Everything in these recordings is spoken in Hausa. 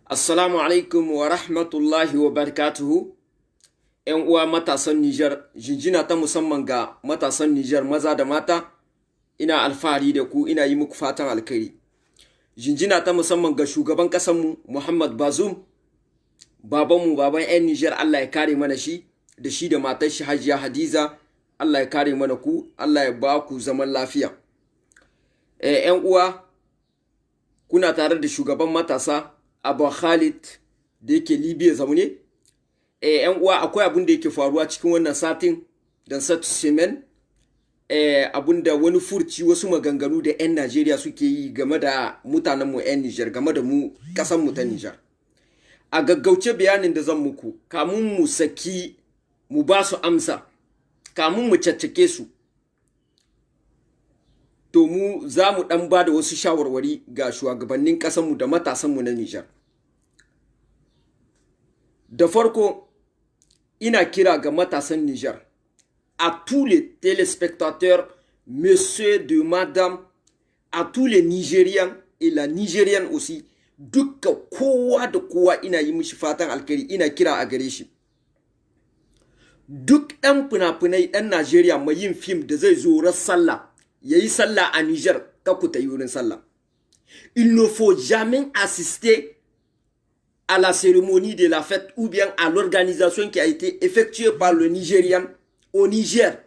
Assalamu alaikum wa rahmatullahi wa barakatuhu. ‘Yan uwa matasan Nijar, jinjina ta musamman ga matasan Nijar maza da mata, ina alfahari da ku, ina yi muku fatan alkhairi. Jinjina ta musamman ga shugaban ƙasanmu Muhammad Bazoum, babanmu, baban 'yan Nijar, Allah ya kare mana shi, da shi da matar shi Hajiya Hadiza, Allah ya kare mana ku, Allah ya ba ku zaman lafiya. ‘Yan uwa, kuna tare da shugaban matasa Abu Khalid da yake Libya zaune. ‘Yan uwa, akwai abin da yake faruwa cikin wannan satin, dans cette semaine, abin da wani furci, wasu maganganu da 'yan Najeriya suke yi game da mutanenmu 'yan Nijar, game da mu kasanmu ta Nijar. A gaggauce, bayanin da zan muku, kamun mu saki mu ba su amsa, kamun mu caccake su, to mu za mu dan ba da wasu shawarwari ga shugabannin ƙasanmu da matasanmu na Nijar. Da farko, ina kira ga matasan Nijar, à tous les téléspectateurs, monsieur de madame, à tous les Nigériens et la Nigérienne aussi, dukka kowa da kowa, ina yi mishi fatan alkhairi, ina kira a gare shi. Duk ɗan fina-finai ɗan Najeriya mai yin fim da zai zo ran sallah, ya yi sallah a Niger, ka ku ta yi wurin sallah. Il ne faut jamais assister à la cérémonie de la fête ou bien à l'organisation qui a été effectuée par le Nigérian au Niger.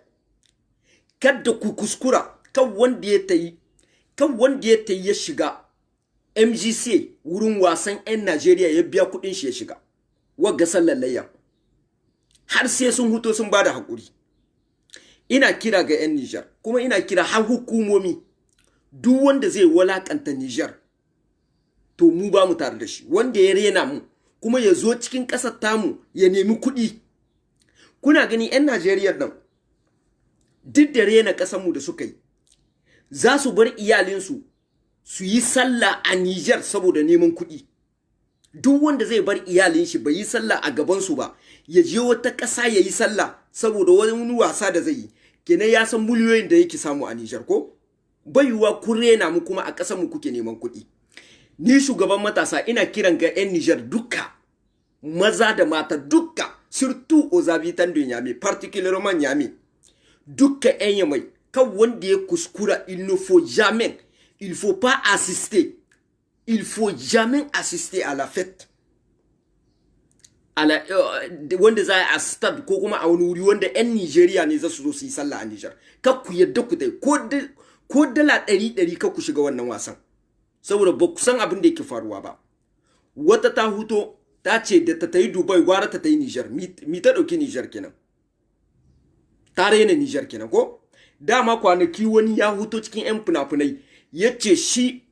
Kada ku kuskura, kan wanda ya tayi, kan wanda ya tayi ya shiga MGC, wurin wasan 'yan Najeriya, ya biya kudin shi ya shiga. Wagga sallar layya. Har sai sun huto sun bada hakuri. Ina kira ga 'yan Niger, kuma ina kira har hukumomi, duk wanda zai walakanta Niger, to mu ba mu tare da shi. Wanda ya rena mu kuma ya zo cikin ƙasar tamu ya nemi kuɗi. Kuna gani, 'yan Najeriya nan, duk da rena ƙasarmu da suka yi, za su bar iyalinsu su yi sallah a Niger saboda neman kuɗi. Duk wanda zai bar iyalin shi bai yi sallah a gabansu ba, ya je wata ƙasa ya yi sallah saboda wani wasa da zai yi, kenan ya san miliyoyin da yake samu a Niger. Ko bai yiwuwa kun rena mu kuma a ƙasar mu kuke neman kuɗi. Ni shugaban matasa, ina kiran ga 'yan Niger duka, maza da mata duka, surtout aux habitants de Niamey, particulièrement Niamey, duka 'yan Yamai, kan wanda ya kuskura, il ne faut jamais, il faut pas assister, il faut jamais assister à la fête wanda za a stade ko kuma a wani wuri wanda 'yan Nigeria ne za su zo su yi sallah a Niger. Kar ku yadda ku tai, ko $100 kar ku shiga wannan wasan, saboda ba ku san abin da yake faruwa ba. Wata ta huto ta ce da ta tayi Dubai gwara ta tayi Niger. Mi ta dauki Niger kenan? Ta raina Niger kenan. Ko dama kwanaki wani ya huto cikin 'yan fina-finai ya ce shi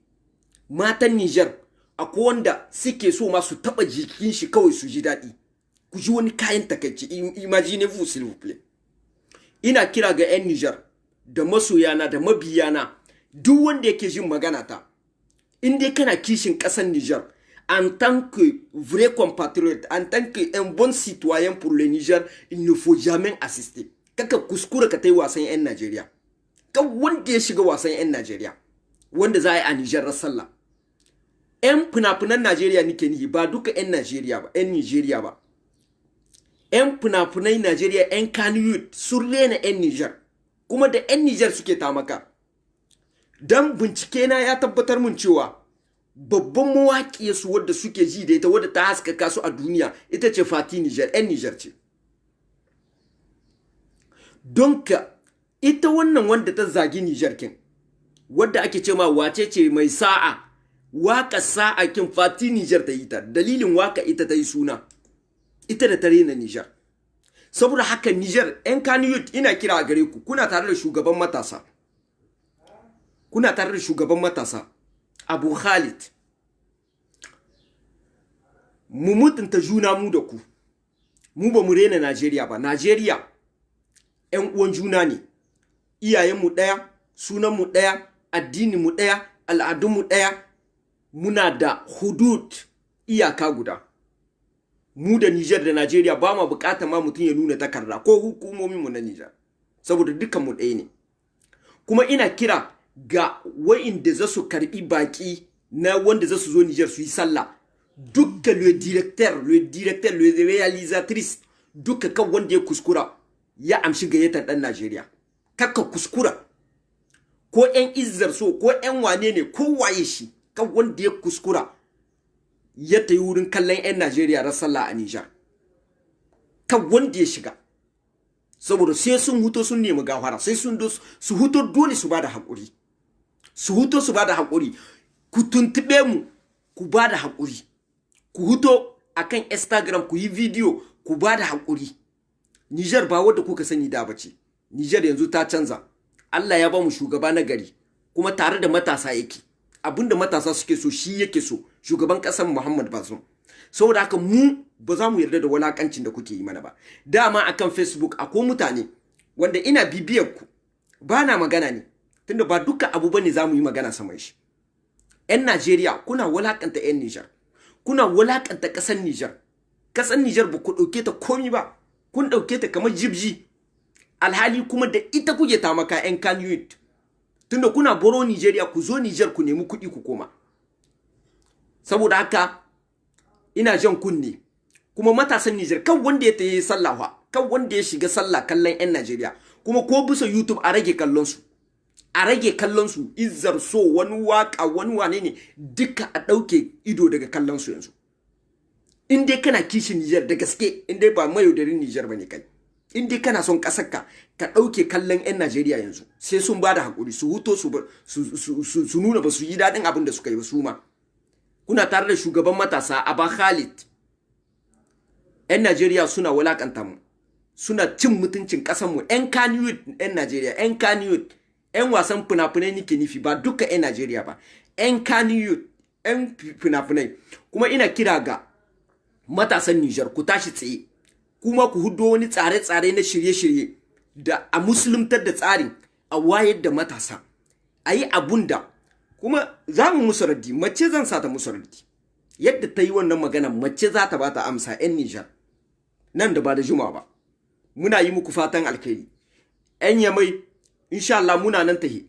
matan Niger akwai wanda suke so ma su taba jikin shi kawai su ji daɗi. Ku ji wani kayan takaici. Imaginez-vous, s'il vous plaît. Ina kira ga 'yan Niger da masoyana da mabiyana, duk wanda yake jin magana ta, in dai kana kishin ƙasar Niger, en tant que vrai compatriote, en tant que un bon citoyen pour le Niger, il ne faut jamais assister. Kaka kuskura ka tai wasan 'yan Najeriya. Kan wanda ya shiga wasan 'yan Najeriya wanda za a yi a Niger sallah. 'Yan fina-finan Najeriya nike nihi, ba duka 'yan Najeriya ba, 'yan Nigeria ba. 'Yan fina-finai Najeriya, 'yan Kannywood, sun rena 'yan Niger, kuma da 'yan Niger suke tamaka. Dan bincike na ya tabbatar mun cewa babban mawaƙiyar su wadda suke ji da ita, wadda ta haskaka su a duniya, ita ce Fati Niger, 'yan Niger ce. Don ka ita wannan wanda ta zagi Niger kin, wadda ake ce ma wace ce mai sa'a, waka sa'a kin, Fati Niger ta yi ta. Dalilin waka ita ta yi suna, ita da ta rena Niger. Saboda haka Niger, 'yan Kannywood, ina kira a gare ku, kuna tare da shugaban matasa, kuna tare da shugaban matasa Abu Khalid. Mu mutunta juna, mu da ku. Mu ba mu rena Najeriya ba. Najeriya 'yan uwan juna ne, iyayenmu ɗaya, sunanmu ɗaya, addininmu ɗaya, al'adunmu ɗaya, muna da hudud, iyaka guda. Mu da Niger da Najeriya ba ma bukatar ma mutum ya nuna takarda ko hukumominmu na Niger, saboda dukkanmu ɗaya ne. Kuma ina kira ga wa'inda za su karbi baki na wanda za su zo Niger su yi sallah, Dukka le directeur, le réalisatrice, duka kan wanda ya kuskura ya amshi gayyatar dan Najeriya, kakka kuskura. Ko ƴan izzar so, ko ƴan wane ne, ko waye shi, kan wanda ya kuskura ya tayi wurin kallon ƴan Najeriya ran sallah a Nijar, kan wanda ya shiga, saboda sai sun huto sun nemi gafara. Sai sun su huto, dole su bada haƙuri, su huto su bada haƙuri. Ku tuntube mu, ku bada haƙuri. Ku huto akan Instagram, ku yi video, ku bada haƙuri. Nijar ba wadda kuka sani da bace. Nijar yanzu ta canza. Allah ya ba mu shugaba na gari, kuma tare da matasa yake. Abinda matasa suke so, shi yake so, shugaban ƙasar Muhammad Bazoum. Saboda haka mu ba za mu yarda da walakancin da kuke yi mana ba. Dama akan Facebook akwai mutane wanda ina bibiyar ku, ba na magana ne tunda ba duka abu bane za mu yi magana saman shi. 'Yan Najeriya, kuna walakanta 'yan Nijar, kuna walakanta ƙasar Nijar. Ƙasar Nijar ba ku ɗauke ta komi ba, kun ɗauke ta kamar jibji, alhali kuma da ita kuke tamaka 'yan Kannywood, tunda kuna boro Nigeria ku zo Nijar ku nemi kuɗi ku koma. Saboda haka ina jan kunne kuma matasan Nijar, kan wanda ya tayi sallah, kan wanda ya shiga sallah kallon 'yan Najeriya. Kuma ko bisa YouTube, a rage kallon su, a rage kallon su. Izzar so, wani waka, wani wane ne, duka a ɗauke ido daga kallon su yanzu. In dai kana kishin Nijar da gaske, in dai ba mayaudarin Nijar bane kai, in dai kana son ƙasar ka, ka ɗauke kallon 'yan Najeriya yanzu, sai sun ba da haƙuri, su huto su nuna ba su yi daɗin abin da suka yi ba su ma. Kuna tare da shugaban matasa Aba Khalid. 'Yan Najeriya suna wulakanta mu, suna cin mutuncin ƙasar mu. 'Yan Kannywood, 'yan Najeriya, 'yan Kannywood, 'yan wasan fina-finai nike nufi, ba duka 'yan Najeriya ba, 'yan Kannywood, 'yan fina-finai. Kuma ina kira ga matasan Nijar, ku tashi tsaye, kuma ku hudo wani tsare-tsare na shirye-shirye da a musuluntar da tsarin, a wayar da matasa, a yi abun da kuma za mu musu raddi. Mace zan sa ta musu raddi yadda ta yi wannan magana, mace za ta ba ta amsa 'yan Nijar nan da ba da juma ba. Muna yi muku fatan alkhairi, 'yan Yamai. Insha Allah muna nan tahe,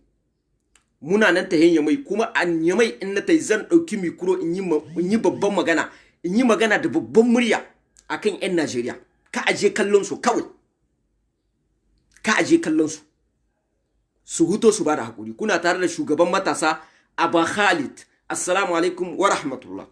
muna nan tahe Yamai. Kuma a Yamai in na tahi, zan ɗauki micro in yi babban magana, in yi magana da babban murya akan 'yan Najeriya. Ka aje kallon su kawai, ka aje kallon su, su huto su ba da hakuri. Kuna tare da shugaban matasa Aba Khalid. Assalamu alaikum wa rahmatullah.